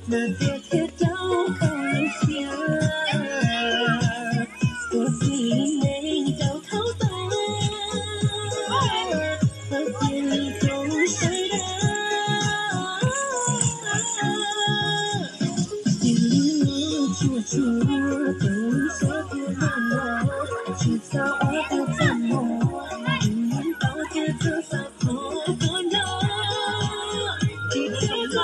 Mas tias thiab rau koj lub siab, ua txiv neej rau thaub tau, ua txiv neej rau sawv daws. Cia li tsuag tsuag tus xyov tus no no, tsis txhob ob tug txaj muag, tsis txhob thiab txhob xav qhov koj nrog, tsis txhob